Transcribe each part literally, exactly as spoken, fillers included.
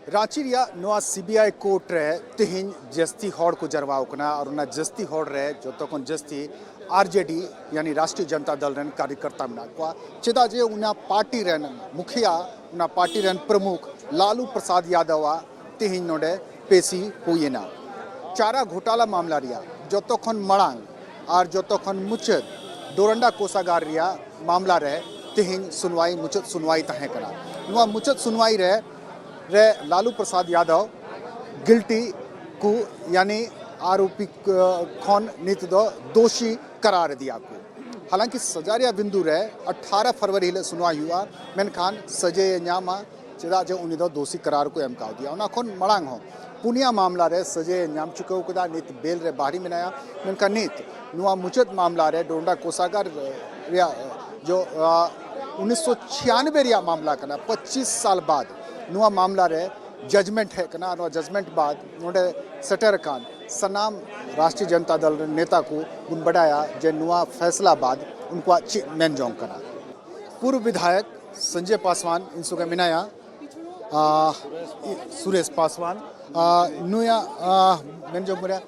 ᱨᱟᱸᱪᱤ ᱨᱮᱭᱟᱜ ᱱᱚᱣᱟ ᱥᱤᱵᱤᱟᱭ ᱠᱳᱨᱴ ᱨᱮ ᱛᱮᱦᱮᱧ ᱡᱟᱹᱥᱛᱤ ᱦᱚᱲ ᱠᱚ ᱡᱟᱨᱣᱟ ᱟᱠᱟᱱᱟ ᱟᱨ ᱚᱱᱟ ᱡᱟᱹᱥᱛᱤ ᱦᱚᱲ ᱨᱮ ᱡᱚᱛᱚ ᱠᱷᱚᱱ ᱡᱟᱹᱥᱛᱤ ᱟᱨᱡᱮᱰᱤ ᱭᱟᱱᱤ ᱨᱟᱥᱴᱨᱤᱭᱚ ᱡᱚᱱᱛᱟ ᱫᱚᱞ ᱨᱮᱱ ᱠᱟᱨᱭᱚᱠᱚᱨᱛᱟ ᱢᱮᱱᱟᱜ ᱠᱚᱣᱟ᱾ ᱪᱮᱫᱟᱜ ᱡᱮ ᱚᱱᱟ ᱯᱟᱨᱴᱤ ᱨᱮᱱ ᱢᱩᱠᱷᱤᱭᱟ, ᱚᱱᱟ ᱯᱟᱨᱴᱤ ᱨᱮᱱ ᱯᱨᱚᱢᱩᱠᱷ ᱞᱟᱞᱩ ᱯᱨᱚᱥᱟᱫᱽ ᱭᱟᱫᱚᱵ ᱟᱜ ᱛᱮᱦᱮᱧ ᱱᱚᱰᱮ ᱯᱮᱥᱤ ᱦᱩᱭ ᱮᱱᱟ᱾ ᱪᱟᱨᱟ ᱜᱷᱳᱴᱟᱞᱟ ᱢᱟᱢᱞᱟ ᱨᱮᱭᱟᱜ ᱡᱚᱛᱚ ᱠᱷᱚᱱ ᱢᱟᱲᱟᱝ ᱟᱨ ᱡᱚᱛᱚ ᱠᱷᱚᱱ ᱢᱩᱪᱟᱹᱫ ᱰᱳᱨᱟᱱᱰᱟ ᱠᱳᱥᱟᱜᱟᱨ ᱨᱮᱭᱟᱜ ᱢᱟᱢᱞᱟ ᱨᱮ ᱛᱮᱦᱮᱧ ᱥᱩᱱᱣᱟᱭ, ᱢᱩᱪᱟᱹᱫ ᱥᱩᱱᱣᱟᱭ ᱛᱟᱦᱮᱸ ᱠᱟᱱᱟ᱾ ᱱᱚᱣᱟ ᱢᱩᱪᱟᱹᱫ ᱥᱩᱱᱣᱟᱭ ᱨᱮ, ᱨᱮ ᱞᱟᱞᱩ ᱯᱨᱚᱥᱟᱫᱽ ᱭᱟᱫᱚᱵ ᱜᱤᱞᱴᱤ ᱠᱚ, ᱭᱟᱱᱤ ᱟᱨᱳᱯᱤ ᱠᱚ ᱠᱷᱚᱱ ᱱᱤᱛ ᱫᱚ ᱫᱳᱥᱤ ᱠᱟᱨᱟᱨ ᱤᱫᱤᱭᱟ ᱠᱚ᱾ ᱦᱟᱞᱟᱝᱠᱤ ᱥᱟᱡᱟ ᱨᱮᱭᱟᱜ ᱵᱤᱱᱫᱩ ᱨᱮ ᱟᱴᱷᱟᱨᱚ ᱯᱷᱮᱵᱽᱨᱩᱣᱟᱨᱤ ᱦᱤᱞᱳᱜ ᱥᱩᱱᱣᱟᱭ ᱦᱩᱭᱩᱜᱼᱟ, ᱢᱮᱱᱠᱷᱟᱱ ᱥᱟᱡᱟᱭᱮ ᱧᱟᱢᱟ, ᱪᱮᱫᱟᱜ ᱡᱮ ᱩᱱᱤ ᱫᱚ ᱫᱳᱥᱤ ᱠᱟᱨᱟᱨ ᱠᱚ ᱮᱢ ᱠᱟᱣᱫᱮᱭᱟ᱾ ᱚᱱᱟ ᱠᱷᱚᱱ ᱢᱟᱲᱟᱝ ᱦᱚᱸ ᱯᱩᱱᱭᱟ ᱢᱟᱢᱞᱟ ᱨᱮ ᱥᱟᱡᱟᱭᱮ ᱧᱟᱢ ᱪᱩᱠᱟᱹᱣ ᱠᱟᱫᱟ, ᱱᱤᱛ ᱵᱮᱞ ᱨᱮ ᱵᱟᱦᱨᱮ ᱢᱮᱱᱟᱭᱟ, ᱢᱮᱱᱠᱷᱟᱱ ᱱᱤᱛ ᱱᱚᱣᱟ ᱢᱩᱪᱟᱹᱫ ᱢᱟᱢᱞᱟ ᱨᱮ ᱰᱳᱨᱟᱱᱰᱟ ᱠᱳᱥᱟᱜᱟᱨ ᱨᱮᱭᱟᱜ ᱡᱚ, ᱟ, ᱩᱱᱤᱥᱥᱚ ᱪᱷᱤᱭᱟᱱᱵᱮ ᱨᱮᱭᱟᱜ ᱢᱟᱢᱞᱟ ᱠᱟᱱᱟ, ᱯᱚᱸᱪᱤᱥ ᱥᱟᱞ ᱵᱟᱫ ᱱᱚᱣᱟ ᱢᱟᱢᱞᱟ ᱨᱮ ᱡᱟᱡᱽᱢᱮᱱᱴ ᱦᱮᱡ ᱠᱟᱱᱟ᱾ ᱱᱚᱣᱟ ᱡᱟᱡᱽᱢᱮᱱᱴ ᱵᱟᱫ ᱱᱚᱰᱮ ᱥᱮᱴᱮᱨ ᱟᱠᱟᱱ ᱥᱟᱱᱟᱢ ᱨᱟᱥᱴᱨᱤᱭᱚ ᱡᱚᱱᱛᱟ ᱫᱚᱞ ᱨᱮᱱ ᱱᱮᱛᱟ ᱠᱚ ᱵᱚᱱ ᱵᱟᱰᱟᱭᱟ ᱡᱮ ᱱᱚᱣᱟ ᱯᱷᱮᱥᱞᱟ ᱵᱟᱫ ᱩᱱᱠᱩᱣᱟᱜ ᱪᱮᱫ ᱢᱮᱱ ᱡᱚᱝ ᱠᱟᱱᱟ᱾ ᱯᱩᱨᱵ ᱵᱤᱫᱷᱟᱭᱚᱠ ᱥᱚᱧᱡᱚᱭ ᱯᱟᱥᱣᱟᱱ ᱤᱧ ᱥᱚᱸᱜᱮ ᱢᱮᱱᱟᱭᱟ, ᱟ, ᱥᱩᱨᱮᱥ ᱯᱟᱥᱣᱟᱱ, ᱟ, ᱱᱩᱭᱟᱜ, ᱟ, ᱢᱮᱱ ᱡᱚᱝ ᱠᱟᱱᱟ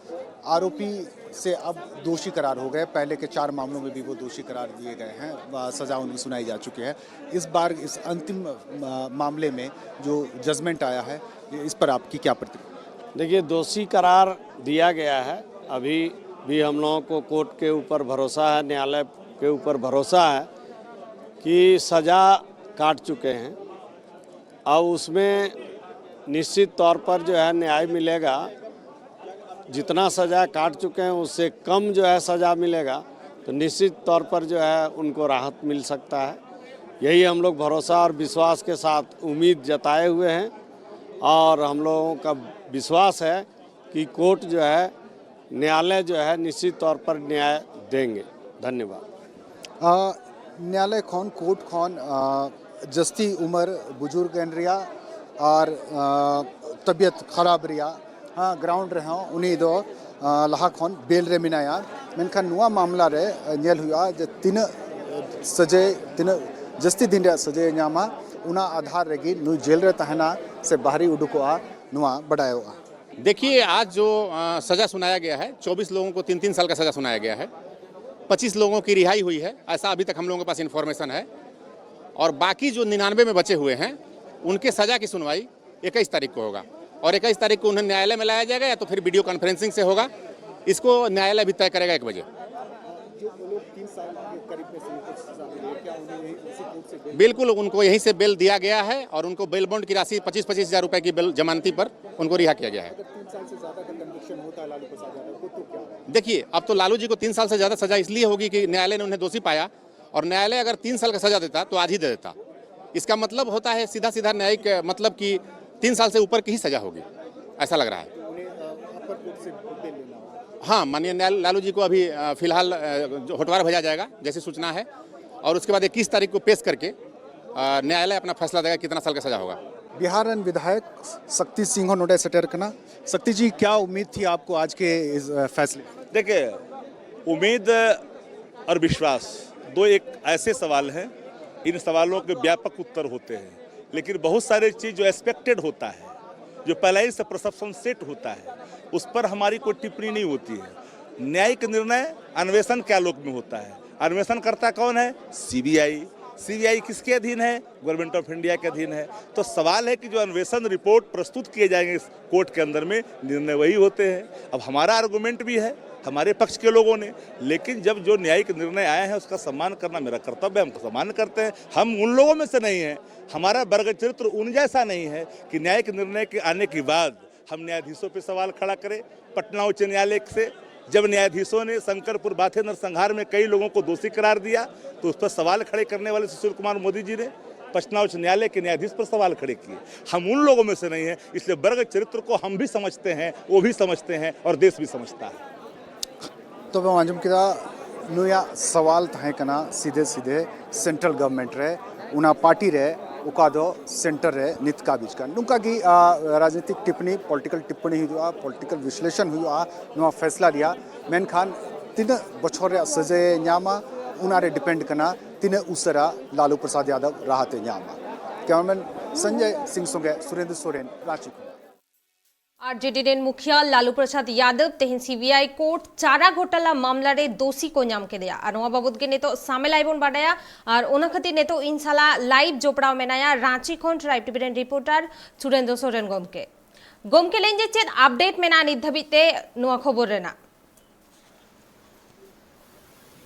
ᱟᱨᱳᱯᱤ ᱥᱮ ᱟᱵ ᱫᱳᱥᱤ ᱠᱟᱨᱟᱨ ᱦᱳ ᱜᱟᱭᱮ, ᱯᱮᱦᱞᱮ ᱠᱮ ᱪᱟᱨ ᱢᱟᱢᱞᱳ ᱢᱮ ᱵᱷᱤ ᱣᱳ ᱫᱳᱥᱤ ᱠᱟᱨᱟᱨ ᱫᱤᱭᱮ ᱜᱟᱭᱮ ᱦᱮᱸ, ᱟ, ᱥᱟᱡᱟ ᱩᱱᱠᱤ ᱥᱩᱱᱟᱭᱤ ᱡᱟ ᱪᱩᱠᱤ ᱦᱮᱸ᱾ ᱤᱥ ᱵᱟᱨ ᱤᱥ ᱟᱱᱛᱤᱢ, ᱟ, ᱢᱟᱢᱞᱮ ᱢᱮ ᱡᱳ ᱡᱟᱡᱽᱢᱮᱱᱴ ᱟᱭᱟ ᱦᱮᱸ, ᱤᱥ ᱯᱟᱨ ᱟᱯᱠᱤ ᱠᱭᱟ ᱯᱨᱚᱛᱤᱠᱨᱤᱭᱟ? देखिए, दोषी करार दिया गया है। अभी भी हम लोगों को कोर्ट के ऊपर भरोसा है, न्यायालय के ऊपर भरोसा है कि सज़ा काट चुके हैं। अब उसमें निश्चित तौर पर जो है न्याय मिलेगा। जितना सज़ा काट चुके हैं उससे कम जो है सज़ा मिलेगा, तो निश्चित तौर पर जो है उनको राहत मिल सकता है। यही हम लोग भरोसा और विश्वास के साथ उम्मीद जताए हुए हैं और हम लोगों का विश्वास है कि कोर्ट जो है, न्यायालय जो है निश्चित तौर पर न्याय देंगे। धन्यवाद। ᱟ, ᱱᱮᱭᱟᱞᱮ ᱠᱷᱚᱱ, ᱠᱳᱨᱴ ᱠᱷᱚᱱ, ᱟ, ᱡᱟᱹᱥᱛᱤ ᱩᱢᱮᱨ ᱵᱩᱡᱩᱨᱜ ᱮᱱ ᱨᱮᱭᱟᱜ ᱟᱨ, ᱟ, ᱛᱟᱵᱤᱭᱟᱛ ᱠᱷᱟᱨᱟᱯ ᱨᱮᱭᱟᱜ, ᱦᱟ, ᱜᱨᱟᱣᱩᱱᱰ ᱨᱮᱦᱚᱸ ᱩᱱᱤ ᱫᱚ, ᱟ, ᱞᱟᱦᱟ ᱠᱷᱚᱱ ᱵᱮᱞ ᱨᱮ ᱢᱮᱱᱟᱭᱟ᱾ ᱢᱮᱱᱠᱷᱟᱱ ᱱᱚᱣᱟ ᱢᱟᱢᱞᱟ ᱨᱮ, ᱟ, ᱧᱮᱞ ᱦᱩᱭᱩᱜᱼᱟ ᱡᱮ ᱛᱤᱱᱟᱹᱜ ᱥᱟᱹᱡᱟᱹᱭ, ᱛᱤᱱᱟᱹᱜ ᱡᱟᱹᱥᱛᱤ ᱫᱤᱱ ᱨᱮᱭᱟᱜ ᱥᱟᱹᱡᱟᱹᱭᱮ ᱧᱟᱢᱟ᱾ ᱚᱱᱟ ᱟᱫᱷᱟᱨ ᱨᱮᱜᱮ ᱱᱩᱭ ᱡᱮᱞ ᱨᱮ ᱛᱟᱦᱮᱱᱟ ᱥᱮ ᱵᱟᱦᱨᱮ ᱩᱰᱩᱠᱚᱜᱼᱟ, ᱱᱚᱣᱟ ᱵᱟᱰᱟᱭᱚᱜᱼᱟ᱾ देखिए, आज जो, अ, सज़ा सुनाया गया है, चौबीस लोगों को तीन तीन साल का सज़ा सुनाया गया है, पच्चीस लोगों की रिहाई हुई है, ऐसा अभी तक हम लोगों के पास इन्फॉर्मेशन है। और बाकी जो निन्यानवे में बचे हुए हैं, उनके सज़ा की सुनवाई इक्कीस तारीख को होगा। और इक्कीस तारीख को उन्हें न्यायालय में लाया जाएगा या तो फिर वीडियो कॉन्फ्रेंसिंग से होगा। इसको न्यायालय भी तय करेगा एक बजे। जो वो लोग तीन साल के करीब में से उनको सजा मिली है, क्या उन्हें यही, उसी कोर्ट से बेल? बिल्कुल, उनको यहीं से बेल दिया गया है और उनको बेल बॉन्ड की राशि पच्चीस पच्चीस हज़ार रुपये की बेल जमानती पर उनको रिहा किया गया है। अगर तीन साल से ज़्यादा का कन्विक्शन होता है लालू प्रसाद यादव को, तो क्या होगा? देखिए, अब तो लालू जी को तीन साल से ज़्यादा सज़ा इसलिए होगी कि न्यायालय ने उन्हें दोषी पाया, और न्यायालय अगर तीन साल का सज़ा देता तो आज ही दे देता। इसका मतलब होता है सीधा सीधा न्यायिक, मतलब कि तीन साल से ऊपर की ही सज़ा होगी, ऐसा लग रहा है। तो उन्हें, अ, अपर कोर्ट से बेल लेना होगा। हाँ, माननीय न्यायालय लालू जी को अभी, अ, फिलहाल, अ, जो होटवार भेजा जाएगा, जैसी सूचना है, और उसके बाद इक्कीस तारीख को पेश करके, अ, न्यायालय अपना फैसला देगा कितना साल का सज़ा होगा। बिहार रन विधायक शक्ति सिंह नोडे सेटर करना। शक्ति जी, क्या उम्मीद थी आपको आज के इस, अ, फैसले? देखिए, उम्मीद और विश्वास दो एक ऐसे सवाल हैं, इन सवालों के व्यापक उत्तर होते हैं, लेकिन बहुत सारे चीज़ जो एक्सपेक्टेड होता है, जो पहले ही से परसेप्शन सेट होता है, उस पर हमारी कोई टिप्पणी नहीं होती है। न्यायिक निर्णय अन्वेषण के आलोक में होता है। अन्वेषणकर्ता कौन है? सीबीआई। सीबीआई किसके अधीन है? गवर्नमेंट ऑफ इंडिया के अधीन है। तो सवाल है कि जो अन्वेषण रिपोर्ट प्रस्तुत किए जाएंगे कोर्ट के अंदर में, निर्णय वही होते हैं। अब हमारा आर्गूमेंट भी है हमारे पक्ष के लोगों ने, लेकिन जब जो न्यायिक निर्णय आए हैं उसका सम्मान करना मेरा कर्तव्य, हम सम्मान करते हैं। हम उन लोगों में से नहीं हैं, हमारा वर्ग चरित्र उन जैसा नहीं है कि न्यायिक निर्णय के आने के बाद हम न्यायाधीशों पर सवाल खड़ा करें। पटना उच्च न्यायालय से जब न्यायाधीशों ने शंकरपुर बाथे नरसंहार में कई लोगों को दोषी करार दिया, तो उस पर सवाल खड़े करने वाले सुशील कुमार मोदी जी ने पटना उच्च न्यायालय के न्यायाधीश पर सवाल खड़े किए। हम उन लोगों में से नहीं हैं, इसलिए वर्ग चरित्र को हम भी समझते हैं, वो भी समझते हैं और देश भी समझता है। ᱛᱚᱵᱮ ᱟᱸᱡᱚᱢ ᱠᱮᱫᱟ ᱱᱩᱭᱟᱜ ᱥᱟᱣᱟᱞ ᱛᱟᱦᱮᱸ ᱠᱟᱱᱟ ᱥᱤᱫᱷᱮ ᱥᱤᱫᱷᱮ ᱥᱮᱱᱴᱨᱟᱞ ᱜᱚᱵᱷᱚᱨᱱᱢᱮᱱᱴ ᱨᱮ, ᱚᱱᱟ ᱯᱟᱨᱴᱤ ᱨᱮ ᱚᱠᱟ ᱫᱚ ᱥᱮᱱᱴᱟᱨ ᱨᱮ ᱱᱤᱛ ᱠᱟᱵᱤᱡ ᱠᱟᱱ᱾ ᱱᱚᱝᱠᱟ ᱜᱮ, ᱟ, ᱨᱟᱡᱽᱱᱤᱛᱤᱠ ᱴᱤᱯᱯᱚᱱᱤ, ᱯᱚᱞᱤᱴᱤᱠᱟᱞ ᱴᱤᱯᱯᱚᱱᱤ ᱦᱩᱭᱩᱜᱼᱟ, ᱯᱚᱞᱤᱴᱤᱠᱟᱞ ᱵᱤᱥᱞᱮᱥᱚᱱ ᱦᱩᱭᱩᱜᱼᱟ ᱱᱚᱣᱟ ᱯᱷᱮᱥᱞᱟ ᱨᱮᱭᱟᱜ᱾ ᱢᱮᱱᱠᱷᱟᱱ ᱛᱤᱱᱟᱹᱜ ᱵᱚᱪᱷᱚᱨ ᱨᱮᱭᱟᱜ ᱥᱟᱹᱡᱟᱹᱭᱮ ᱧᱟᱢᱟ, ᱚᱱᱟ ᱨᱮ ᱰᱤᱯᱮᱱᱰ ᱠᱟᱱᱟ ᱛᱤᱱᱟᱹᱜ ᱩᱥᱟᱹᱨᱟ ᱞᱟᱞᱩ ᱯᱨᱚᱥᱟᱫᱽ ᱭᱟᱫᱚᱵ ᱨᱟᱦᱟᱛ ᱮ ᱧᱟᱢᱟ᱾ ᱠᱮᱢᱮᱨᱟᱢᱮᱱ ᱥᱚᱧᱡᱚᱭ ᱥᱤᱝ ᱥᱚᱸᱜᱮ ᱥᱩᱨᱮᱱᱫᱨᱚ ᱥᱚᱨᱮᱱ, ᱨᱟᱸᱪᱤ ᱠᱷᱚᱱ᱾ ᱟᱨᱡᱮᱰᱤ ᱨᱮᱱ ᱢᱩᱠᱷᱤᱭᱟᱹ ᱞᱟᱞᱩ ᱯᱨᱚᱥᱟᱫᱽ ᱭᱟᱫᱚᱵ ᱛᱮᱦᱮᱧ ᱥᱤᱵᱤᱟᱭ ᱠᱳᱨᱴ ᱪᱟᱨᱟ ᱜᱷᱚᱴᱟᱞᱟ ᱢᱟᱢᱞᱟ ᱨᱮ ᱫᱳᱥᱤ ᱠᱚ ᱧᱟᱢ ᱠᱮᱫᱮᱭᱟ᱾ ᱟᱨ ᱱᱚᱣᱟ ᱵᱟᱵᱚᱛ ᱜᱮ ᱱᱤᱛᱚᱜ ᱥᱟᱢᱮᱞᱟᱭ ᱵᱚᱱ ᱵᱟᱰᱟᱭᱟ᱾ ᱟᱨ ᱚᱱᱟ ᱠᱷᱟᱹᱛᱤᱨ ᱱᱤᱛᱚᱜ ᱤᱧ ᱥᱟᱞᱟᱜ ᱞᱟᱭᱤᱵᱷ ᱡᱚᱯᱲᱟᱣ ᱢᱮᱱᱟᱭᱟ ᱨᱟᱸᱪᱤ ᱠᱷᱚᱱ ᱴᱨᱟᱭᱤᱵᱽ ᱴᱤᱵᱷᱤ ᱨᱮᱱ ᱨᱤᱯᱳᱨᱴᱟᱨ ᱥᱩᱨᱮᱱᱫᱨᱚ ᱥᱚᱨᱮᱱ ᱜᱚᱢᱠᱮ᱾ ᱜᱚᱢᱠᱮ, ᱞᱟᱹᱭ ᱤᱧ ᱡᱮ ᱪᱮᱫ ᱟᱯᱰᱮᱴ ᱢᱮᱱᱟᱜᱼᱟ ᱱᱤᱛ ᱫᱷᱟᱹᱵᱤᱡ ᱛᱮ ᱱᱚᱣᱟ ᱠᱷᱚᱵᱚᱨ ᱨᱮᱱᱟᱜ?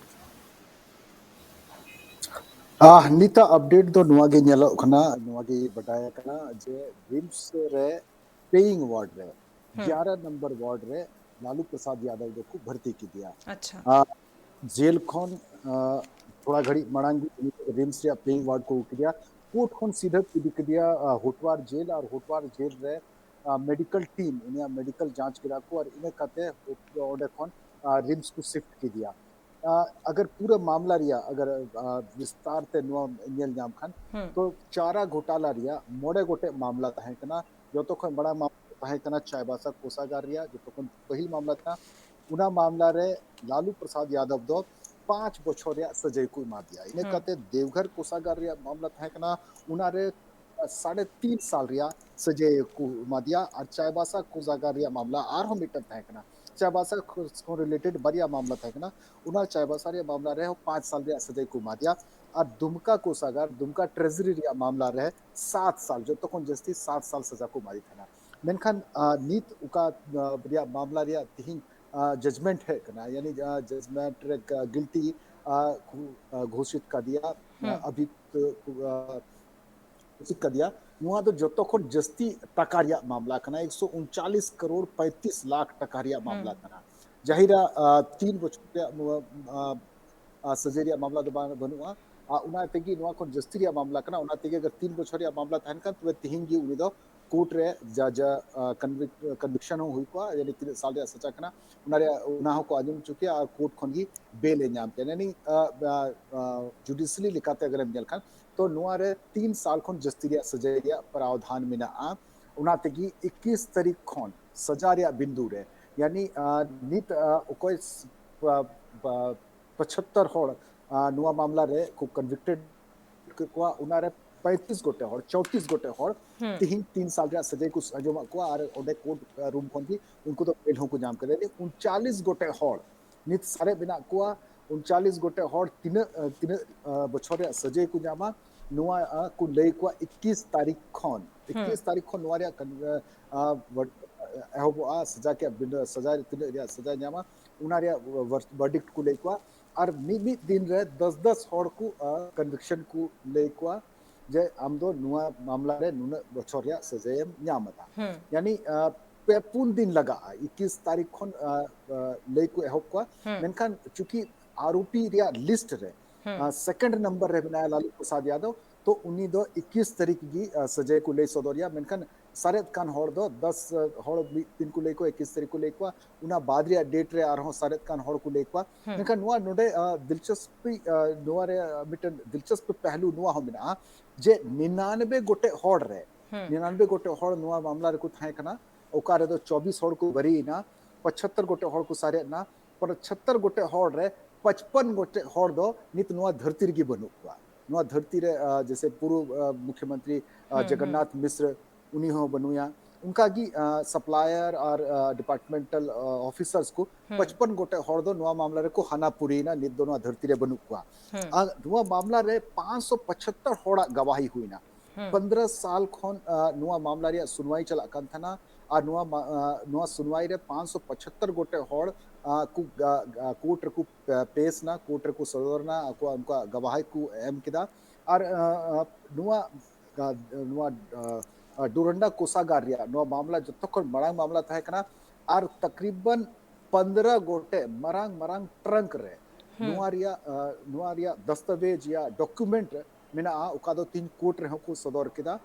ᱟᱦ, ᱱᱤᱛᱟᱜ ᱟᱯᱰᱮᱴ ᱫᱚ ᱱᱚᱣᱟ ᱜᱮ ᱧᱮᱞᱚᱜ ᱠᱟᱱᱟ, ᱱᱚᱣᱟ ᱜᱮ ᱵᱟᱰᱟᱭ ᱟᱠᱟᱱᱟ ᱡᱮ ᱨᱤᱢᱥ ᱨᱮ ᱯᱮᱭᱤᱝ ᱣᱟᱨᱰ ᱨᱮ, ᱦᱩᱸ᱾ ᱜᱭᱟᱨᱟ ᱱᱚᱢᱵᱚᱨ ᱣᱟᱨᱰ ᱨᱮ ᱞᱟᱞᱩ ᱯᱨᱚᱥᱟᱫᱽ ᱭᱟᱫᱚᱵ ᱫᱚᱠᱚ ᱵᱷᱚᱨᱛᱤ ᱠᱮᱫᱮᱭᱟ᱾ ᱟᱪᱪᱷᱟ᱾ ᱟᱨ ᱡᱮᱞ ᱠᱷᱚᱱ, ᱟ, ᱛᱷᱚᱲᱟ ᱜᱷᱟᱹᱲᱤᱡ ᱢᱟᱲᱟᱝ ᱜᱮ ᱩᱱᱤ ᱨᱤᱢᱥ ᱨᱮᱭᱟᱜ ᱯᱮᱭᱤᱝ ᱣᱟᱨᱰ ᱠᱚ ᱟᱹᱜᱩ ᱠᱮᱫᱮᱭᱟ᱾ ᱠᱳᱨᱴ ᱠᱷᱚᱱ ᱥᱤᱫᱷᱟᱹ ᱠᱚ ᱤᱫᱤ ᱠᱮᱫᱮᱭᱟ, ᱟ, ᱦᱳᱴᱣᱟᱨ ᱡᱮᱞ, ᱟᱨ ᱦᱳᱴᱣᱟᱨ ᱡᱮᱞ ᱨᱮ, ᱟ, ᱢᱮᱰᱤᱠᱮᱞ ᱴᱤᱢ ᱩᱱᱤᱭᱟᱜ ᱢᱮᱰᱤᱠᱮᱞ ᱡᱟᱸᱪ ᱠᱮᱫᱟ ᱠᱚ ᱟᱨ ᱤᱱᱟᱹ ᱠᱟᱛᱮ ᱚᱸᱰᱮ ᱠᱷᱚᱱ, ᱟ, ᱨᱤᱢᱥ ᱠᱚ ᱥᱤᱯᱷᱴ ᱠᱮᱫᱮᱭᱟ᱾ ᱟ, ᱟᱜᱟᱨ ᱯᱩᱨᱟᱹ ᱢᱟᱢᱞᱟ ᱨᱮᱭᱟᱜ ᱟᱜᱟᱨ, ᱟ, ᱵᱤᱥᱛᱟᱨ ᱛᱮ ᱱᱚᱣᱟ ᱧᱮᱞ ᱧᱟᱢ ᱠᱷᱟᱱ, ᱦᱩᱸ᱾ ᱛᱚ ᱪᱟᱨᱟ ᱜᱷᱳᱴᱟᱞᱟ ᱨᱮᱭᱟᱜ ᱢᱚᱬᱮ ᱜᱚᱴᱮᱡ ᱢᱟᱢᱞᱟ ᱛᱟᱦᱮᱸ ᱠᱟᱱᱟ᱾ ᱡᱚᱛᱚ ᱠᱷᱚᱱ ᱵᱟᱲᱟ ᱢᱟᱢᱞᱟ ᱛᱟᱦᱮᱸ ᱠᱟᱱᱟ ᱪᱟᱭᱵᱟᱥᱟ ᱠᱳᱥᱟᱜᱟᱨ ᱨᱮᱭᱟᱜ, ᱡᱚᱛᱚ ᱠᱷᱚᱱ ᱯᱟᱹᱦᱤᱞ ᱢᱟᱢᱞᱟ ᱛᱟᱦᱮᱸ ᱠᱟᱱᱟ᱾ ᱚᱱᱟ ᱢᱟᱢᱞᱟ ᱨᱮ ᱞᱟᱞᱩ ᱯᱨᱚᱥᱟᱫᱽ ᱭᱟᱫᱚᱵ ᱫᱚ ᱯᱟᱸᱪ ᱵᱚᱪᱷᱚᱨ ᱨᱮᱭᱟᱜ ᱥᱟᱹᱡᱟᱹᱭ ᱠᱚ ᱮᱢᱟ ᱫᱮᱭᱟ᱾ ᱤᱱᱟᱹ ᱦᱩᱸ᱾ ᱠᱟᱛᱮ ᱫᱮᱣᱜᱷᱚᱨ ᱠᱳᱥᱟᱜᱟᱨ ᱨᱮᱭᱟᱜ ᱢᱟᱢᱞᱟ ᱛᱟᱦᱮᱸ ᱠᱟᱱᱟ, ᱚᱱᱟ ᱨᱮ ᱥᱟᱲᱮ ᱛᱤᱱ ᱥᱟᱞ ᱨᱮᱭᱟᱜ ᱥᱟᱹᱡᱟᱹᱭ ᱠᱚ ᱮᱢᱟ ᱫᱮᱭᱟ᱾ ᱟᱨ ᱪᱟᱭᱵᱟᱥᱟ ᱠᱳᱥᱟᱜᱟᱨ ᱨᱮᱭᱟᱜ ᱢᱟᱢᱞᱟ ᱟᱨᱦᱚᱸ ᱢᱤᱫᱴᱟᱝ ᱛᱟᱦᱮᱸ ᱠᱟᱱᱟ, ᱪᱟᱭᱵᱟᱥᱟ ᱠᱷᱚᱱ ᱨᱤᱞᱮᱴᱮᱰ ᱵᱟᱨᱭᱟ ᱢᱟᱢᱞᱟ ᱛᱟᱦᱮᱸ ᱠᱟᱱᱟ᱾ ᱚᱱᱟ ᱪᱟᱭᱵᱟᱥᱟ ᱨᱮᱭᱟᱜ ᱢᱟᱢᱞᱟ ᱨᱮᱦᱚᱸ ᱯᱟᱸᱪ ᱥᱟᱞ ᱨᱮᱭᱟᱜ ᱥᱟᱹᱡᱟᱹᱭ ᱠᱚ ᱮᱢᱟ ᱫᱮᱭᱟ᱾ ᱟᱨ ᱫᱩᱢᱠᱟ ᱠᱳᱥᱟᱜᱟᱨ, ᱫᱩᱢᱠᱟ ᱴᱨᱮᱡᱟᱨᱤ ᱨᱮᱭᱟᱜ ᱢᱟᱢᱞᱟ ᱨᱮ ᱥᱟᱛ ᱥᱟᱞ, ᱡᱚᱛᱚ ᱠᱷᱚᱱ ᱡᱟᱹᱥᱛᱤ ᱥᱟᱛ ᱥᱟᱞ ᱥᱟᱡᱟ ᱠᱚ ᱮᱢᱟ ᱫᱮ ᱛᱟᱦᱮᱱᱟ᱾ ᱢᱮᱱᱠᱷᱟᱱ, ᱟ, ᱱᱤᱛ ᱚᱠᱟ, ᱟ, ᱨᱮᱭᱟᱜ ᱢᱟᱢᱞᱟ ᱨᱮᱭᱟᱜ ᱛᱤᱦᱤᱧ, ᱟ, ᱡᱟᱡᱽᱢᱮᱱᱴ ᱦᱮᱡ ᱠᱟᱱᱟ, ᱭᱟᱱᱤ, ᱟ, ᱡᱟᱡᱽᱢᱮᱱᱴ ᱨᱮ, ᱟ, ᱜᱤᱞᱴᱤ, ᱟ, ᱠᱚ, ᱟ, ᱜᱷᱳᱥᱤᱛ ᱠᱟᱫᱮᱭᱟ, ᱟ, ᱦᱩᱸ᱾ ᱟᱵᱷᱤ, ᱟ, ᱜᱷᱳᱥᱤᱛ ᱠᱟᱫᱮᱭᱟ᱾ ᱱᱚᱣᱟ ᱫᱚ ᱡᱚᱛᱚ ᱠᱷᱚᱱ ᱡᱟᱹᱥᱛᱤ ᱴᱟᱠᱟ ᱨᱮᱭᱟᱜ ᱢᱟᱢᱞᱟ ᱠᱟᱱᱟ, ᱮᱠᱥᱚ ᱩᱱᱪᱟᱞᱤᱥ ᱠᱟᱨᱳᱲ ᱯᱚᱸᱭᱛᱤᱥ ᱞᱟᱠᱷ ᱴᱟᱠᱟ ᱨᱮᱭᱟᱜ ᱢᱟᱢᱞᱟ ᱦᱩᱸ᱾ ᱠᱟᱱᱟ᱾ ᱡᱟᱦᱤᱨᱟ, ᱟ, ᱛᱤᱱ ᱵᱚᱪᱷᱚᱨ ᱨᱮᱭᱟᱜ ᱱᱚᱣᱟ, ᱟ, ᱟ, ᱥᱟᱹᱡᱟᱹᱭ ᱨᱮᱭᱟᱜ ᱢᱟᱢᱞᱟ ᱫᱚ ᱵᱟᱝ, ᱵᱟᱹᱱᱩᱜᱼᱟ᱾ ᱟᱨ ᱚᱱᱟ ᱛᱮᱜᱮ ᱱᱚᱣᱟ ᱠᱷᱚᱱ ᱡᱟᱹᱥᱛᱤ ᱨᱮᱭᱟᱜ ᱢᱟᱢᱞᱟ ᱠᱟᱱᱟ, ᱚᱱᱟ ᱛᱮᱜᱮ ᱟᱜᱟᱨ ᱛᱤᱱ ᱵᱚᱪᱷᱚᱨ ᱨᱮᱭᱟᱜ ᱢᱟᱢᱞᱟ ᱛᱟᱦᱮᱱ ᱠᱷᱟᱱ, ᱛᱚᱵᱮ ᱛᱤᱦᱤᱧ ᱜᱮ ᱩᱱᱤ ᱫᱚ ᱠᱳᱨᱴ ᱨᱮ ᱡᱟ, ᱡᱟ, ᱟ, ᱠᱚᱱᱵᱷᱤᱠ-, ᱠᱚᱱᱵᱷᱤᱠᱥᱚᱱ ᱦᱚᱸ ᱦᱩᱭ ᱠᱚᱜᱼᱟ, ᱭᱟᱱᱤ ᱛᱤᱱᱟᱹᱜ ᱥᱟᱞ ᱨᱮᱭᱟᱜ ᱥᱟᱡᱟ ᱠᱟᱱᱟ, ᱚᱱᱟ ᱨᱮᱭᱟᱜ, ᱚᱱᱟ ᱦᱚᱸᱠᱚ ᱟᱸᱡᱚᱢ ᱦᱚᱪᱚ ᱠᱮᱭᱟ ᱟᱨ ᱠᱳᱨᱴ ᱠᱷᱚᱱ ᱜᱮ ᱵᱮᱞ ᱮ ᱧᱟᱢ ᱠᱮᱭᱟ᱾ ᱭᱟᱱᱤ, ᱟ, ᱟ, ᱟ, ᱡᱩᱰᱤᱥᱤᱭᱟᱞᱤ ᱞᱮᱠᱟᱛᱮ ᱟᱜᱟᱨᱮᱢ ᱧᱮᱞ ᱠᱷᱟᱱ, ᱛᱚ ᱱᱚᱣᱟ ᱨᱮ ᱛᱤᱱ ᱥᱟᱞ ᱠᱷᱚᱱ ᱡᱟᱹᱥᱛᱤ ᱨᱮᱭᱟᱜ ᱥᱟᱡᱟᱭ ᱨᱮᱭᱟᱜ ᱯᱨᱟᱣᱫᱷᱟᱱ ᱢᱮᱱᱟᱜᱼᱟ᱾ ᱚᱱᱟ ᱛᱮᱜᱮ ᱤᱠᱤᱥ ᱛᱟᱹᱨᱤᱠᱷ ᱠᱷᱚᱱ ᱥᱟᱡᱟ ᱨᱮᱭᱟᱜ ᱵᱤᱱᱫᱩ ᱨᱮ, ᱭᱟᱱᱤ, ᱟ, ᱱᱤᱛ, ᱟ, ᱚᱠᱚᱭ ᱥ-, ᱯᱟ-, ᱯᱟ-, ᱯᱚᱪᱷᱟᱛᱛᱚᱨ ᱦᱚᱲ, ᱟ, ᱱᱚᱣᱟ ᱢᱟᱢᱞᱟ ᱨᱮ ᱠᱚ ᱠᱚᱱᱵᱷᱤᱠᱴᱮᱰ ᱠᱮᱫ ᱠᱚᱣᱟ, ᱚᱱᱟ ᱨᱮ ᱯᱮᱸᱛᱤᱥ ᱜᱚᱴᱮᱡ ᱦᱚᱲ, ᱪᱚᱣᱛᱤᱥ ᱜᱚᱴᱮᱡ ᱦᱚᱲ ᱛᱤᱦᱤᱧ ᱛᱤᱱ ᱥᱟᱞ ᱨᱮᱭᱟᱜ ᱥᱟᱹᱡᱟᱹᱭ ᱠᱚ ᱟᱸᱡᱚᱢᱟᱜ ᱠᱚᱣᱟ ᱟᱨ ᱚᱸᱰᱮ ᱠᱳᱨᱴ ᱨᱩᱢ ᱠᱷᱚᱱ ᱜᱮ ᱩᱱᱠᱩ ᱫᱚ ᱵᱮᱞ ᱦᱚᱸᱠᱚ ᱧᱟᱢ ᱠᱮᱫᱟ᱾ ᱩᱱᱪᱟᱞᱤᱥ ᱜᱚᱴᱮᱡ ᱦᱚᱲ ᱱᱤᱛ ᱥᱟᱨᱮᱡ ᱢᱮᱱᱟᱜ ᱠᱚᱣᱟ᱾ ᱩᱱᱪᱟᱞᱤᱥ ᱜᱚᱴᱮᱡ ᱦᱚᱲ ᱛᱤᱱᱟᱹᱜ, ᱛᱤᱱᱟᱹᱜ ᱵᱚᱪᱷᱚᱨ ᱨᱮᱭᱟᱜ ᱥᱟᱹᱡᱟᱹᱭ ᱠᱚ ᱧᱟᱢᱟ, ᱱᱚᱣᱟ ᱠᱚ ᱞᱟᱹᱭ ᱠᱚᱣᱟ ᱤᱠᱤᱥ ᱛᱟᱹᱨᱤᱠᱷ ᱠᱷᱚᱱ᱾ ᱤᱠᱤᱥ ᱛᱟᱹᱨᱤᱠᱷ ᱠᱷᱚᱱ ᱱᱚᱣᱟ ᱨᱮᱭᱟᱜ ᱮᱦᱚᱵᱚᱜᱼᱟ, ᱥᱟᱡᱟ ᱠᱮ ᱥᱟᱡᱟ ᱛᱤᱱᱟᱹᱜ ᱨᱮᱭᱟᱜ ᱥᱟᱡᱟᱭ ᱧᱟᱢᱟ, ᱚᱱᱟ ᱨᱮᱭᱟᱜ ᱵᱷᱟᱨᱰᱤᱠᱴ ᱠᱚ ᱞᱟᱹᱭ ᱠᱚᱣᱟ᱾ ᱟᱨ ᱢᱤᱫ ᱢᱤᱫ ᱫᱤᱱ ᱨᱮ ᱫᱚᱥ ᱫᱚᱥ ᱦᱚᱲ ᱠᱚ ᱠᱚᱱᱵᱷᱤᱠᱥᱚᱱ ᱠᱚ ᱞᱟᱹᱭ ᱠᱚᱣᱟ, ᱡᱮ ᱟᱢ ᱫᱚ ᱱᱚᱣᱟ ᱢᱟᱢᱞᱟ ᱨᱮ ᱱᱩᱱᱟᱹᱜ ᱵᱚᱪᱷᱚᱨ ᱨᱮᱭᱟᱜ ᱥᱟᱹᱡᱟᱹᱭᱮᱢ ᱧᱟᱢ ᱮᱫᱟ᱾ ᱭᱟᱱᱤ ᱯᱮ ᱯᱩᱱ ᱫᱤᱱ ᱞᱟᱜᱟᱜᱼᱟ, ᱤᱠᱤᱥ ᱛᱟᱹᱨᱤᱠᱷ ᱠᱷᱚᱱ ᱞᱟᱹᱭ ᱠᱚ ᱮᱦᱚᱵ ᱠᱚᱣᱟ᱾ ᱢᱮᱱᱠᱷᱟᱱ ᱪᱩᱸᱠᱤ ᱟᱨᱳᱯᱤ ᱨᱮᱭᱟᱜ ᱞᱤᱥᱴ ᱨᱮ ᱥᱮᱠᱮᱱᱰ ᱱᱟᱢᱵᱟᱨ ᱨᱮ ᱢᱮᱱᱟᱭᱟ ᱞᱟᱞᱩ ᱯᱨᱚᱥᱟᱫᱽ ᱭᱟᱫᱚᱵ, ᱛᱚ ᱩᱱᱤ ᱫᱚ ᱤᱠᱤᱥ ᱛᱟᱹᱨᱤᱠᱷ ᱜᱮ ᱥᱟᱹᱡᱟᱹᱭ ᱠᱚ ᱞᱟᱹᱭ ᱥᱚᱫᱚᱨᱮᱭᱟ᱾ ᱢᱮᱱᱠᱷᱟᱱ ᱥᱟᱨᱮᱡ ᱠᱟᱱ ᱦᱚᱲ ᱫᱚ ᱫᱚᱥ ᱦᱚᱲ ᱢᱤᱫ ᱫᱤᱱ ᱠᱚ ᱞᱟᱹᱭ ᱠᱚᱣᱟ, ᱤᱠᱤᱥ ᱛᱟᱹᱨᱤᱠᱷ ᱠᱚ ᱞᱟᱹᱭ ᱠᱚᱣᱟ, ᱚᱱᱟ ᱵᱟᱫ ᱨᱮᱭᱟᱜ ᱰᱮᱴ ᱨᱮ ᱟᱨᱦᱚᱸ ᱥᱟᱨᱮᱡ ᱠᱟᱱ ᱦᱚᱲ ᱠᱚ ᱞᱟᱹᱭ ᱠᱚᱣᱟ᱾ ᱢᱮᱱᱠᱷᱟᱱ ᱱᱚᱣᱟ ᱱᱚᱰᱮ ᱫᱤᱞᱪᱚᱥᱯᱤ, ᱱᱚᱣᱟ ᱨᱮ ᱢᱤᱫᱴᱮᱱ ᱫᱤᱞᱪᱚᱥᱯ ᱯᱮᱦᱞᱩ ᱱᱚᱣᱟ ᱦᱚᱸ ᱢᱮᱱᱟᱜᱼᱟ ᱡᱮ ᱱᱤᱱᱟᱱᱵᱮ ᱜᱚᱴᱮᱡ ᱦᱚᱲ ᱨᱮ, ᱱᱤᱱᱟᱱᱵᱮ ᱜᱚᱴᱮᱡ ᱦᱚᱲ ᱱᱚᱣᱟ ᱢᱟᱢᱞᱟ ᱨᱮᱠᱚ ᱛᱟᱦᱮᱸ ᱠᱟᱱᱟ, ᱚᱠᱟ ᱨᱮᱫᱚ ᱪᱚᱵᱵᱤᱥ ᱦᱚᱲ ᱠᱚ ᱵᱟᱹᱨᱤᱭᱮᱱᱟ, ᱯᱚᱸᱪᱟᱛᱛᱚᱨ ᱜᱚᱴᱮᱡ ᱦᱚᱲ ᱠᱚ ᱥᱟᱨᱮᱡ ᱮᱱᱟ᱾ ᱯᱚᱸᱪᱟᱛᱛᱚᱨ ᱜᱚᱴᱮᱡ ᱦᱚᱲ ᱨᱮ ᱯᱟᱸᱪᱯᱟᱱ ᱜᱚᱴᱮᱡ ᱦᱚᱲ ᱫᱚ ᱱᱤᱛ ᱱᱚᱣᱟ ᱫᱷᱟᱹᱨᱛᱤ ᱨᱮᱜᱮ ᱵᱟᱹᱱᱩᱜ ᱠᱚᱣᱟ᱾ ᱱᱚᱣᱟ ᱫᱷᱟᱹᱨᱛᱤ ᱨᱮ ᱡᱮᱥᱮ ᱯᱩᱨᱩᱵ ᱢᱩᱠᱷᱭᱚᱢᱚᱱᱛᱨᱤ ᱡᱚᱜᱚᱱᱱᱟᱛᱷ ᱢᱤᱥᱨ, ᱩᱱᱤ ᱦᱚᱸ ᱵᱟᱹᱱᱩᱭᱟ᱾ ᱚᱱᱠᱟᱜᱮ ᱥᱟᱯᱞᱟᱭᱟᱨ ᱟᱨ ᱰᱤᱯᱟᱨᱴᱢᱮᱱᱴᱟᱞ ᱚᱯᱷᱤᱥᱟᱨᱥ ᱠᱚ ᱯᱟᱸᱪᱯᱟᱱ ᱜᱚᱴᱮᱡ ᱦᱚᱲ ᱫᱚ ᱱᱚᱣᱟ ᱢᱟᱢᱞᱟ ᱨᱮᱠᱚ ᱦᱟᱱᱟ ᱯᱩᱨᱤᱭᱮᱱᱟ, ᱱᱤᱛ ᱫᱚ ᱱᱚᱣᱟ ᱫᱷᱟᱹᱨᱛᱤ ᱨᱮ ᱵᱟᱹᱱᱩᱜ ᱠᱚᱣᱟ᱾ ᱟᱨ ᱱᱚᱣᱟ ᱢᱟᱢᱞᱟ ᱨᱮ ᱯᱟᱸᱪᱥᱚ ᱯᱚᱸᱪᱟᱛᱛᱚᱨ ᱦᱚᱲᱟᱜ ᱜᱟᱣᱟᱦᱤ ᱦᱩᱭᱱᱟ᱾ ᱯᱚᱱᱫᱽᱨᱚ ᱥᱟᱞ ᱠᱷᱚᱱ ᱱᱚᱣᱟ ᱢᱟᱢᱞᱟ ᱨᱮᱭᱟᱜ ᱥᱩᱱᱣᱟᱭ ᱪᱟᱞᱟᱜ ᱠᱟᱱ ᱛᱟᱦᱮᱱᱟ ᱟᱨ ᱱᱚᱣᱟ ᱱᱚᱣᱟ ᱥᱩᱱᱣᱟᱭ ᱨᱮ ᱯᱟᱸᱪᱥᱚ ᱯᱚᱸᱪᱟᱛᱛᱚᱨ ᱜᱚᱴᱮᱡ ᱦᱚᱲ ᱠᱚ ᱠᱳᱨᱴ ᱨᱮᱠᱚ ᱯᱮᱥ ᱮᱱᱟ, ᱠᱳᱨᱴ ᱨᱮᱠᱚ ᱥᱚᱫᱚᱨ ᱮᱱᱟ, ᱟᱠᱚᱣᱟᱜ ᱩᱱᱠᱩᱣᱟᱜ ᱜᱟᱣᱟᱦᱤ ᱠᱚ ᱮᱢ ᱠᱮᱫᱟ᱾ ᱟᱨ ᱱᱚᱣᱟ ᱱᱚᱣᱟ ᱰᱩᱨᱟᱱᱰᱟ ᱠᱳᱥᱟᱜᱟᱨ ᱨᱮᱭᱟᱜ ᱱᱚᱣᱟ ᱢᱟᱢᱞᱟ ᱡᱚᱛᱚ ᱠᱷᱚᱱ ᱢᱟᱲᱟᱝ ᱢᱟᱢᱞᱟ ᱛᱟᱦᱮᱸ ᱠᱟᱱᱟ᱾ ᱟᱨ ᱛᱟᱠᱨᱤᱵᱟᱱ ᱯᱚᱱᱫᱽᱨᱚ ᱜᱚᱴᱮᱡ ᱢᱟᱨᱟᱝ ᱢᱟᱨᱟᱝ ᱴᱨᱟᱝᱠ ᱨᱮ ᱱᱚᱣᱟ ᱨᱮᱭᱟᱜ ᱱᱚᱣᱟ ᱨᱮᱭᱟᱜ ᱫᱟᱥᱛᱟᱵᱮᱡᱽ ᱭᱟ ᱰᱚᱠᱩᱢᱮᱱᱴ ᱢᱮᱱᱟᱜᱼᱟ, ᱚᱠᱟ ᱫᱚ ᱛᱤᱦᱤᱧ ᱠᱳᱨᱴ ᱨᱮᱦᱚᱸ ᱠᱚ ᱥᱚᱫᱚᱨ ᱠᱮᱫᱟ᱾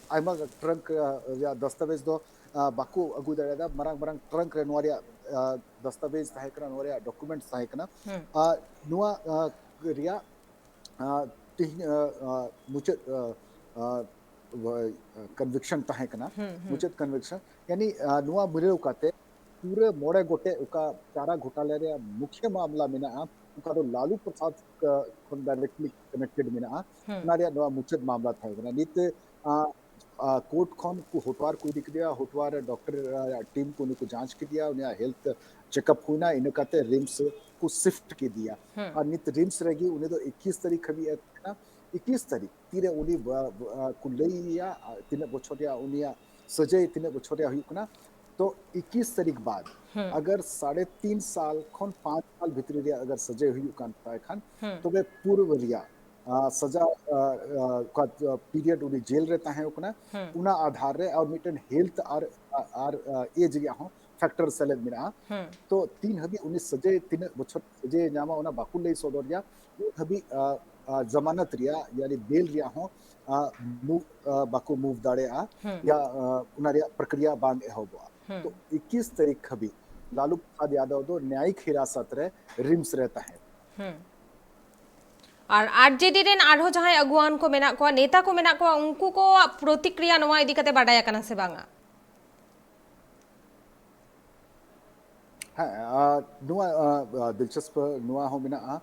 ᱟᱭᱢᱟ ᱴᱨᱟᱝᱠ ᱨᱮᱭᱟᱜ ᱫᱟᱥᱛᱟᱵᱮᱡᱽ ᱫᱚ ᱵᱟᱠᱚ ᱟᱹᱜᱩ ᱫᱟᱲᱮᱭᱟᱫᱟ᱾ ᱢᱟᱨᱟᱝ ᱢᱟᱨᱟᱝ ᱴᱨᱟᱝᱠ ᱨᱮ ᱱᱚᱣᱟ ᱨᱮᱭᱟᱜ ᱫᱟᱥᱛᱟᱵᱮᱡᱽ ᱛᱟᱦᱮᱸ ᱠᱟᱱᱟ, ᱱᱚᱣᱟ ᱨᱮᱭᱟᱜ ᱰᱚᱠᱩᱢᱮᱱᱴ ᱛᱟᱦᱮᱸ ᱠᱟᱱᱟ᱾ ᱱᱚᱣᱟ ᱨᱮᱭᱟᱜ ᱛᱤᱦᱤᱧ ᱢᱩᱪᱟᱹᱫ ᱠᱚᱱᱵᱷᱤᱠᱥᱚᱱ ᱛᱟᱦᱮᱸ ᱠᱟᱱᱟ, ᱢᱩᱪᱟᱹᱫ ᱠᱚᱱᱵᱷᱤᱠᱥᱚᱱ᱾ ᱭᱟᱱᱤ ᱱᱚᱣᱟ ᱢᱤᱞᱟᱹᱣ ᱠᱟᱛᱮ ᱯᱩᱨᱟᱹ ᱢᱚᱬᱮ ᱜᱚᱴᱮᱡ ᱚᱠᱟ ᱪᱟᱨᱟ ᱜᱷᱚᱴᱟᱞᱟ ᱨᱮᱭᱟᱜ ᱢᱩᱠᱷᱭᱟᱹ ᱢᱟᱢᱞᱟ ᱢᱮᱱᱟᱜᱼᱟ, ᱚᱱᱠᱟ ᱫᱚ ᱞᱟᱞᱩ ᱯᱨᱚᱥᱟᱫᱽ ᱠᱷᱚᱱ ᱰᱟᱭᱨᱮᱠᱴᱞᱤ ᱠᱟᱱᱮᱠᱴᱮᱰ ᱢᱮᱱᱟᱜᱼᱟ᱾ ᱚᱱᱟ ᱨᱮᱭᱟᱜ ᱱᱚᱣᱟ ᱢᱩᱪᱟᱹᱫ ᱢᱟᱢᱞᱟ ᱛᱟᱦᱮᱸ ᱠᱟᱱᱟ᱾ ᱱᱤᱛ ᱠᱳᱨᱴ ᱠᱷᱚᱱ ᱠᱚ ᱦᱚᱴᱣᱟᱨ ᱠᱚ ᱤᱫᱤ ᱠᱮᱫᱮᱭᱟ, ᱦᱚᱴᱣᱟᱨ ᱨᱮ ᱰᱚᱠᱴᱚᱨ ᱴᱤᱢ ᱠᱚ ᱩᱱᱤ ᱠᱚ ᱡᱟᱸᱪ ᱠᱮᱫᱮᱭᱟ, ᱩᱱᱤᱭᱟᱜ ᱦᱮᱞᱛᱷ ᱪᱮᱠᱟᱯ ᱦᱩᱭᱱᱟ, ᱤᱱᱟᱹ ᱠᱟᱛᱮ ᱨᱤᱢᱥ ᱠᱚ ᱥᱤᱯᱷᱴ ᱠᱮᱫᱮᱭᱟ᱾ ᱟᱨ ᱱᱤᱛ ᱨᱤᱢᱥ ᱨᱮᱜᱮ ᱩᱱᱤ ᱫᱚ ᱤᱠᱤᱥ ᱛᱟᱹᱨᱤᱠᱷ ᱦᱟᱹᱵᱤᱡ ᱮ ᱛᱟᱦᱮᱸ ᱠᱟᱱᱟ᱾ ᱤᱠᱤᱥ ᱛᱟᱹᱨᱤᱠᱷ ᱛᱤᱨᱮ ᱩᱱᱤ ᱠᱚ ᱞᱟᱹᱭᱟ ᱛᱤᱱᱟᱹᱜ ᱵᱚᱪᱷᱚᱨ ᱨᱮᱭᱟᱜ ᱩᱱᱤᱭᱟᱜ ᱥᱟᱹᱡᱟᱹᱭ ᱛᱤᱱᱟᱹᱜ ᱵᱚᱪᱷᱚᱨ ᱨᱮᱭᱟᱜ ᱦᱩᱭᱩᱜ ᱠᱟᱱᱟ, ᱛᱚ ᱤᱠᱤᱥ ᱛᱟᱹᱨᱤᱠᱷ ᱵᱟᱫ ᱟᱜᱟᱨ ᱥᱟᱲᱮ ᱛᱤᱱ ᱥᱟᱞ ᱠᱷᱚᱱ ᱯᱟᱸᱪ ᱥᱟᱞ ᱵᱷᱤᱛᱨᱤ ᱨᱮᱭᱟᱜ ᱟᱜᱟᱨ ᱥᱟᱹᱡᱟᱹᱭ ᱦᱩᱭᱩᱜ ᱠᱟᱱ ᱛᱟᱭ ᱠᱷᱟᱱ, ᱛᱚᱵᱮ ᱯᱩᱨᱵᱚ ᱨᱮᱭᱟᱜ ᱥᱟᱡᱟ ᱚᱠᱟ ᱯᱤᱨᱤᱭᱚᱰ ᱩᱱᱤ ᱡᱮᱞ ᱨᱮ ᱛᱟᱦᱮᱸ ᱠᱟᱱᱟ, ᱚᱱᱟ ᱟᱫᱷᱟᱨ ᱨᱮ ᱟᱨ ᱢᱤᱫᱴᱮᱱ ᱦᱮᱞᱛᱷ ᱟᱨ ᱟᱨ ᱮᱡᱽ ᱨᱮᱭᱟᱜ ᱦᱚᱸ ᱯᱷᱮᱠᱴᱚᱨ ᱥᱮᱞᱮᱫ ᱢᱮᱱᱟᱜᱼᱟ᱾ ᱛᱚ ᱛᱤᱱ ᱦᱟᱹᱵᱤᱡ ᱩᱱᱤ ᱥᱟᱹᱡᱟᱹᱭ ᱛᱤᱱᱟᱹᱜ ᱵᱚᱪᱷᱚᱨ ᱥᱟᱹᱡᱟᱹᱭ ᱧᱟᱢᱟ ᱚᱱᱟ ᱵᱟᱠᱚ ᱞᱟᱹᱭ ᱥᱚᱫᱚᱨ ᱜᱮᱭᱟ, ᱩᱱ ᱦᱟᱹᱵᱤᱡ ᱡᱟᱢᱟᱱᱟᱛ ᱨᱮᱭᱟᱜ ᱭᱟᱱᱤ ᱵᱮᱞ ᱨᱮᱭᱟᱜ ᱦᱚᱸ ᱵᱟᱠᱚ ᱢᱩᱵᱷ ᱫᱟᱲᱮᱭᱟᱜᱼᱟ ᱭᱟ ᱚᱱᱟ ᱨᱮᱭᱟᱜ ᱯᱨᱚᱠᱨᱤᱭᱟ ᱵᱟᱝ ᱮᱦᱚᱵᱚᱜᱼᱟ᱾ ᱛᱚ ᱤᱠᱤᱥ ᱛᱟᱹᱨᱤᱠᱷ ᱦᱟᱹᱵᱤᱡ ᱞᱟᱞᱩ ᱯᱨᱚᱥᱟᱫᱽ ᱭᱟᱫᱚᱵ ᱫᱚ ᱱᱟᱭᱤᱠ ᱦᱤᱨᱟᱥᱟᱛ ᱨᱮ ᱨᱤᱢᱥ ᱨᱮ ᱛᱟᱦᱮᱸ᱾ ᱟᱨ ᱟᱨᱡᱮᱰᱤ ᱨᱮᱱ ᱟᱨᱦᱚᱸ ᱡᱟᱦᱟᱸᱭ ᱟᱹᱜᱩᱣᱟᱱ ᱠᱚ ᱢᱮᱱᱟᱜ ᱠᱚᱣᱟ, ᱱᱮᱛᱟ ᱠᱚ ᱢᱮᱱᱟᱜ ᱠᱚᱣᱟ, ᱩᱱᱠᱩ ᱠᱚᱣᱟᱜ ᱯᱨᱚᱛᱤᱠᱨᱤᱭᱟ ᱱᱚᱣᱟ ᱤᱫᱤ ᱠᱟᱛᱮ ᱵᱟᱰᱟᱭ ᱟᱠᱟᱱᱟ ᱥᱮ ᱵᱟᱝᱟ? ᱦᱮᱸ, ᱱᱚᱣᱟ ᱫᱤᱞᱪᱚᱥᱯ ᱱᱚᱣᱟ ᱦᱚᱸ ᱢᱮᱱᱟᱜᱼᱟ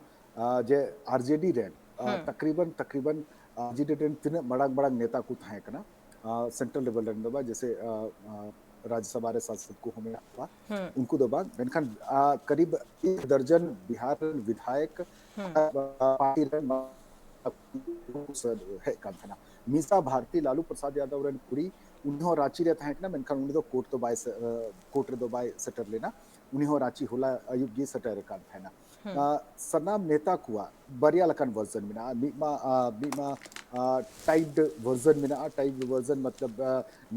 ᱡᱮ ᱟᱨᱡᱮᱰᱤ ᱨᱮᱱ ᱛᱟᱠᱨᱤᱵᱟᱱ ᱛᱟᱠᱨᱤᱵᱟᱱ ᱟᱨᱡᱮᱰᱤ ᱨᱮᱱ ᱛᱤᱱᱟᱹᱜ ᱢᱟᱲᱟᱝ ᱢᱟᱲᱟᱝ ᱱᱮᱛᱟ ᱠᱚ ᱛᱟᱦᱮᱸ ᱠᱟᱱᱟ, ᱥᱮᱱᱴᱨᱟᱞ ᱞᱮᱵᱮᱞ ᱨᱮᱱ ᱫᱚ ᱵᱟᱝ, ᱡᱮᱥᱮ ᱨᱟᱡᱽᱥᱚᱵᱷᱟ ᱨᱮ ᱥᱟᱝᱥᱚᱫ ᱠᱚᱦᱚᱸ ᱢᱮᱱᱟᱜ ᱠᱚᱣᱟ, ᱩᱱᱠᱩ ᱫᱚ ᱵᱟᱝ, ᱢᱮᱱᱠᱷᱟᱱ ᱠᱟᱨᱤᱵ ᱮᱠ ᱫᱚᱨᱡᱚᱱ ᱵᱤᱦᱟᱨ ᱨᱮᱱ ᱵᱤᱫᱷᱟᱭᱚᱠ ᱯᱟᱨᱴᱤ ᱨᱮᱱ ᱦᱮᱡ ᱠᱟᱱ ᱛᱟᱦᱮᱱᱟ᱾ ᱢᱤᱥᱟ ᱵᱷᱟᱨᱛᱤ, ᱞᱟᱞᱩ ᱯᱨᱚᱥᱟᱫᱽ ᱭᱟᱫᱚᱵ ᱨᱮᱱ ᱠᱩᱲᱤ, ᱩᱱᱤ ᱦᱚᱸ ᱨᱟᱸᱪᱤ ᱨᱮ ᱛᱟᱦᱮᱸ ᱠᱟᱱᱟ, ᱢᱮᱱᱠᱷᱟᱱ ᱩᱱᱤ ᱫᱚ ᱠᱳᱨᱴ ᱫᱚ ᱵᱟᱭ ᱠᱳᱨᱴ ᱨᱮᱫᱚ ᱵᱟᱭ ᱥᱮᱴᱮᱨ ᱞᱮᱱᱟ᱾ ᱩᱱᱤ ᱦᱚᱸ ᱨᱟᱸᱪᱤ ᱦᱚᱞᱟ ᱟᱹᱭᱩᱵ ᱜᱮ ᱥᱮᱴᱮᱨ ᱟᱠᱟᱱ ᱛᱟᱦᱮᱱᱟ᱾ ᱥᱟᱱᱟᱢ ᱱᱮᱛᱟ ᱠᱚᱣᱟᱜ ᱵᱟᱨᱭᱟ ᱞᱮᱠᱟᱱ ᱵᱷᱟᱨᱡᱚᱱ ᱢᱮᱱᱟᱜᱼᱟ᱾ ᱢᱤᱫ ᱢᱟ ᱢᱤᱫ ᱢᱟ ᱴᱟᱭᱤᱯᱰ ᱵᱷᱟᱨᱡᱚᱱ ᱢᱮᱱᱟᱜᱼᱟ᱾ ᱴᱟᱭᱤᱯᱰ ᱵᱷᱟᱨᱡᱚᱱ ᱢᱚᱛᱞᱚᱵ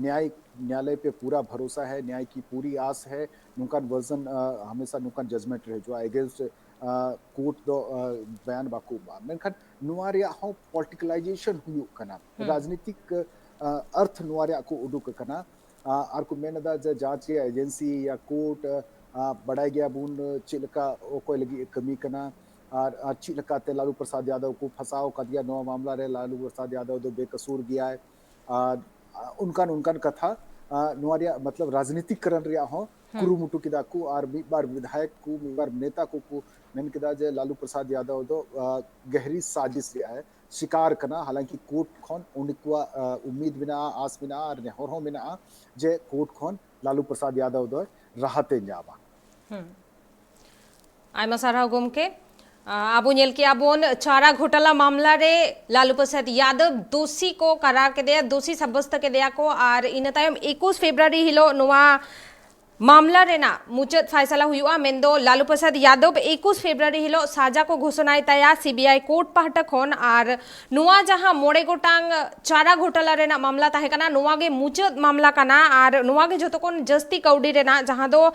ᱱᱭᱟᱭ ᱱᱭᱟᱞᱚᱭ ᱯᱮ ᱯᱩᱨᱟ ᱵᱷᱟᱨᱚᱥᱟ ᱦᱟᱭ, ᱱᱭᱟᱭ ᱠᱤ ᱯᱩᱨᱤ ᱟᱥ ᱦᱟᱭ, ᱱᱚᱝᱠᱟᱱ ᱵᱷᱟᱨᱡᱚᱱ ᱦᱟᱢᱮᱥᱟ ᱱᱚᱝᱠᱟᱱ ᱡᱟᱡᱢᱮᱱᱴ ᱨᱮ ᱦᱤᱡᱩᱜᱼᱟ ᱮᱜᱮᱱᱥᱴ ᱠᱳᱨᱴ ᱫᱚ ᱵᱟᱭᱟᱱ ᱵᱟᱠᱚ ᱮᱢᱟ᱾ ᱢᱮᱱᱠᱷᱟᱱ ᱱᱚᱣᱟ ᱨᱮᱭᱟᱜ ᱦᱚᱸ ᱯᱚᱞᱤᱴᱤᱠᱟᱞᱟᱭᱡᱮᱥᱚᱱ ᱦᱩᱭᱩᱜ ᱠᱟᱱᱟ, ᱨᱟᱡᱽᱱᱤᱛᱤᱠ ᱟᱨᱛᱷ ᱱᱚᱣᱟ ᱨᱮᱭᱟᱜ ᱠᱚ ᱩᱰᱩᱠ ᱟᱠᱟᱱᱟ᱾ ᱟᱨ ᱠᱚ ᱢᱮᱱ ᱮᱫᱟ ᱡᱮ ᱡᱟᱸᱪ ᱨᱮᱭᱟᱜ ᱮᱡᱮᱱᱥᱤ ᱭᱟ ᱠᱳᱨᱴ ᱵᱟᱰᱟᱭ ᱜᱮᱭᱟ ᱵᱚᱱ ᱪᱮᱫ ᱞᱮᱠᱟ ᱚᱠᱚᱭ ᱞᱟᱹᱜᱤᱫ ᱮ ᱠᱟᱹᱢᱤ ᱠᱟᱱᱟ ᱟᱨ ᱟᱨ ᱪᱮᱫ ᱞᱮᱠᱟᱛᱮ ᱞᱟᱞᱩ ᱯᱨᱚᱥᱟᱫᱽ ᱭᱟᱫᱚᱵ ᱠᱚ ᱯᱷᱟᱸᱥᱟᱣ ᱟᱠᱟᱫᱮᱭᱟ᱾ ᱱᱚᱣᱟ ᱢᱟᱢᱞᱟ ᱨᱮ ᱞᱟᱞᱩ ᱯᱨᱚᱥᱟᱫᱽ ᱭᱟᱫᱚᱵ ᱫᱚ ᱵᱮᱠᱟᱥᱩᱨ ᱜᱮᱭᱟᱭ᱾ ᱟᱨ ᱚᱱᱠᱟᱱ ᱚᱱᱠᱟᱱ ᱠᱟᱛᱷᱟ ᱟᱸ, ᱱᱚᱣᱟ ᱨᱮᱭᱟᱜ ᱢᱚᱛᱞᱚᱵ ᱨᱟᱡᱽᱱᱤᱛᱤᱠ ᱠᱚᱨᱚᱱ ᱨᱮᱭᱟᱜ ᱦᱚᱸ ᱠᱩᱨᱩᱢᱩᱴᱩ ᱠᱮᱫᱟ ᱠᱚ, ᱟᱨ ᱢᱤᱫ ᱵᱟᱨ ᱵᱤᱫᱷᱟᱭᱚᱠ ᱠᱚ, ᱢᱤᱫ ᱵᱟᱨ ᱱᱮᱛᱟ ᱠᱚ ᱠᱚ ᱢᱮᱱ ᱠᱮᱫᱟ ᱡᱮ ᱞᱟᱞᱩ ᱯᱨᱚᱥᱟᱫᱽ ᱭᱟᱫᱚᱵ ᱫᱚ, ᱟᱸ, ᱜᱟᱦᱨᱤ ᱥᱟᱡᱤᱥ ᱨᱮᱭᱟᱜ ᱦᱮ ᱥᱤᱠᱟᱨ ᱠᱟᱱᱟ᱾ ᱦᱟᱞᱟᱝᱠᱤ ᱠᱳᱨᱴ ᱠᱷᱚᱱ ᱩᱱᱠᱩᱣᱟᱜ, ᱟᱸ, ᱩᱢᱤᱫ ᱢᱮᱱᱟᱜᱼᱟ, ᱟᱥ ᱢᱮᱱᱟᱜᱼᱟ ᱟᱨ ᱱᱮᱦᱚᱨ ᱦᱚᱸ ᱢᱮᱱᱟᱜᱼᱟ ᱡᱮ ᱠᱳᱨᱴ ᱠᱷᱚᱱ ᱞᱟᱞᱩ ᱯᱨᱚᱥᱟᱫᱽ ᱭᱟᱫᱚᱵ ᱫᱚᱭ ᱨᱟᱦᱟᱛ ᱮ ᱧᱟᱢᱟ᱾ ᱟᱭᱢᱟ ᱥᱟᱨᱦᱟᱣ ᱜᱚᱢᱠᱮ᱾ ᱟᱸ, ᱟᱵᱚ ᱧᱮᱞ ᱠᱮᱜᱼᱟ ᱵᱚᱱ ᱪᱟᱨᱟ ᱜᱷᱚᱴᱟᱞᱟ ᱢᱟᱢᱞᱟ ᱨᱮ ᱞᱟᱞᱩ ᱯᱨᱚᱥᱟᱫᱽ ᱭᱟᱫᱚᱵ ᱫᱳᱥᱤ ᱠᱚ ᱠᱟᱨᱟᱨ ᱠᱮᱫᱮᱭᱟ, ᱫᱳᱥᱤ ᱥᱟᱵᱵᱚᱥᱛ ᱠᱮᱫᱮᱭᱟ ᱠᱚ, ᱟᱨ ᱤᱱᱟᱹ ᱛᱟᱭᱚᱢ ᱮᱠᱩᱥ ᱯᱷᱮᱵᱽᱨᱩᱣᱟᱨᱤ ᱦᱤᱞᱳᱜ ᱱᱚᱣᱟ ᱢᱟᱢᱞᱟ ᱨᱮᱱᱟᱜ ᱢᱩᱪᱟᱹᱫ ᱯᱷᱟᱭᱥᱟᱞᱟ ᱦᱩᱭᱩᱜᱼᱟ᱾ ᱢᱮᱱᱫᱚ ᱞᱟᱞᱩ ᱯᱨᱚᱥᱟᱫᱽ ᱭᱟᱫᱚᱵ ᱮᱠᱩᱥ ᱯᱷᱮᱵᱽᱨᱩᱣᱟᱨᱤ ᱦᱤᱞᱳᱜ ᱥᱟᱡᱟ ᱠᱚ ᱜᱷᱳᱥᱚᱱᱟᱭ ᱛᱟᱭᱟ ᱥᱤᱵᱤᱟᱭ ᱠᱳᱨᱴ ᱯᱟᱦᱴᱟ ᱠᱷᱚᱱ, ᱟᱨ ᱱᱚᱣᱟ ᱡᱟᱦᱟᱸ ᱢᱚᱬᱮ ᱜᱚᱴᱟᱝ ᱪᱟᱨᱟ ᱜᱷᱚᱴᱟᱞᱟ ᱨᱮᱱᱟᱜ ᱢᱟᱢᱞᱟ ᱛᱟᱦᱮᱸ ᱠᱟᱱᱟ, ᱱᱚᱣᱟ ᱜᱮ ᱢᱩᱪᱟᱹᱫ ᱢᱟᱢᱞᱟ ᱠᱟᱱᱟ, ᱟᱨ ᱱᱚᱣᱟ ᱜᱮ ᱡᱷᱚᱛᱚ ᱠᱷᱚᱱ ᱡᱟᱹᱥᱛᱤ ᱠᱟᱹᱣᱰᱤ ᱨᱮᱱᱟᱜ, ᱡᱟᱦᱟᱸ ᱫᱚ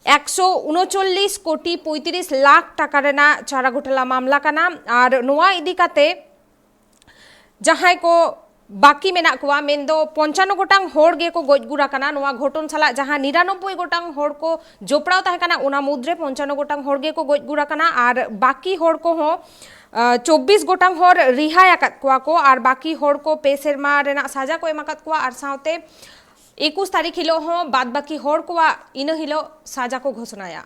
ᱮᱠᱥᱚ ᱩᱱᱚᱪᱚᱞᱞᱤᱥ ᱠᱳᱴᱤ ᱯᱚᱸᱭᱛᱨᱤᱥ ᱞᱟᱠᱷ ᱴᱟᱠᱟ ᱨᱮᱱᱟᱜ ᱪᱟᱨᱟ ᱜᱷᱚᱴᱟᱞᱟ ᱢᱟᱢᱞᱟ ᱠᱟᱱᱟ᱾ ᱟᱨ ᱱᱚᱣᱟ ᱤᱫᱤ ᱠᱟᱛᱮ ᱡᱟᱦᱟᱸᱭ ᱠᱚ ᱵᱟᱹᱠᱤ ᱢᱮᱱᱟᱜ ᱠᱚᱣᱟ, ᱢᱮᱱᱫᱚ ᱯᱚᱧᱪᱟᱱᱱᱚ ᱜᱚᱴᱟᱝ ᱦᱚᱲ ᱜᱮᱠᱚ ᱜᱚᱡ ᱜᱩᱨ ᱟᱠᱟᱱᱟ᱾ ᱱᱚᱣᱟ ᱜᱷᱚᱴᱚᱱ ᱥᱟᱞᱟᱜ ᱡᱟᱦᱟᱸ ᱱᱤᱨᱟᱱᱚᱵᱵᱳᱭ ᱜᱚᱴᱟᱝ ᱦᱚᱲ ᱠᱚ ᱡᱚᱯᱲᱟᱣ ᱛᱟᱦᱮᱸ ᱠᱟᱱᱟ, ᱚᱱᱟ ᱢᱩᱫᱽᱨᱮ ᱯᱚᱧᱪᱟᱱᱱᱚ ᱜᱚᱴᱟᱝ ᱦᱚᱲ ᱜᱮᱠᱚ ᱜᱚᱡ ᱜᱩᱨ ᱟᱠᱟᱱᱟ, ᱟᱨ ᱵᱟᱹᱠᱤ ᱦᱚᱲ ᱠᱚᱦᱚᱸ, ᱟᱸ, ᱪᱚᱵᱵᱤᱥ ᱜᱚᱴᱟᱝ ᱦᱚᱲ ᱨᱤᱦᱟᱭ ᱟᱠᱟᱫ ᱠᱚᱣᱟ ᱠᱚ, ᱟᱨ ᱵᱟᱹᱠᱤ ᱦᱚᱲ ᱠᱚ ᱯᱮ ᱥᱮᱨᱢᱟ ᱨᱮᱱᱟᱜ ᱥᱟᱡᱟ ᱠᱚ ᱮᱢ ᱟᱠᱟᱫ ᱠᱚᱣᱟ, ᱟᱨ ᱥᱟᱶᱛᱮ ᱮᱠᱩᱥ ᱛᱟᱹᱨᱤᱠᱷ ᱦᱤᱞᱳᱜ ᱦᱚᱸ ᱵᱟᱫ ᱵᱟᱹᱠᱤ ᱦᱚᱲ ᱠᱚᱣᱟᱜ ᱤᱱᱟᱹ ᱦᱤᱞᱳᱜ ᱥᱟᱡᱟ ᱠᱚ ᱜᱷᱳᱥᱚᱱᱟᱭᱟ᱾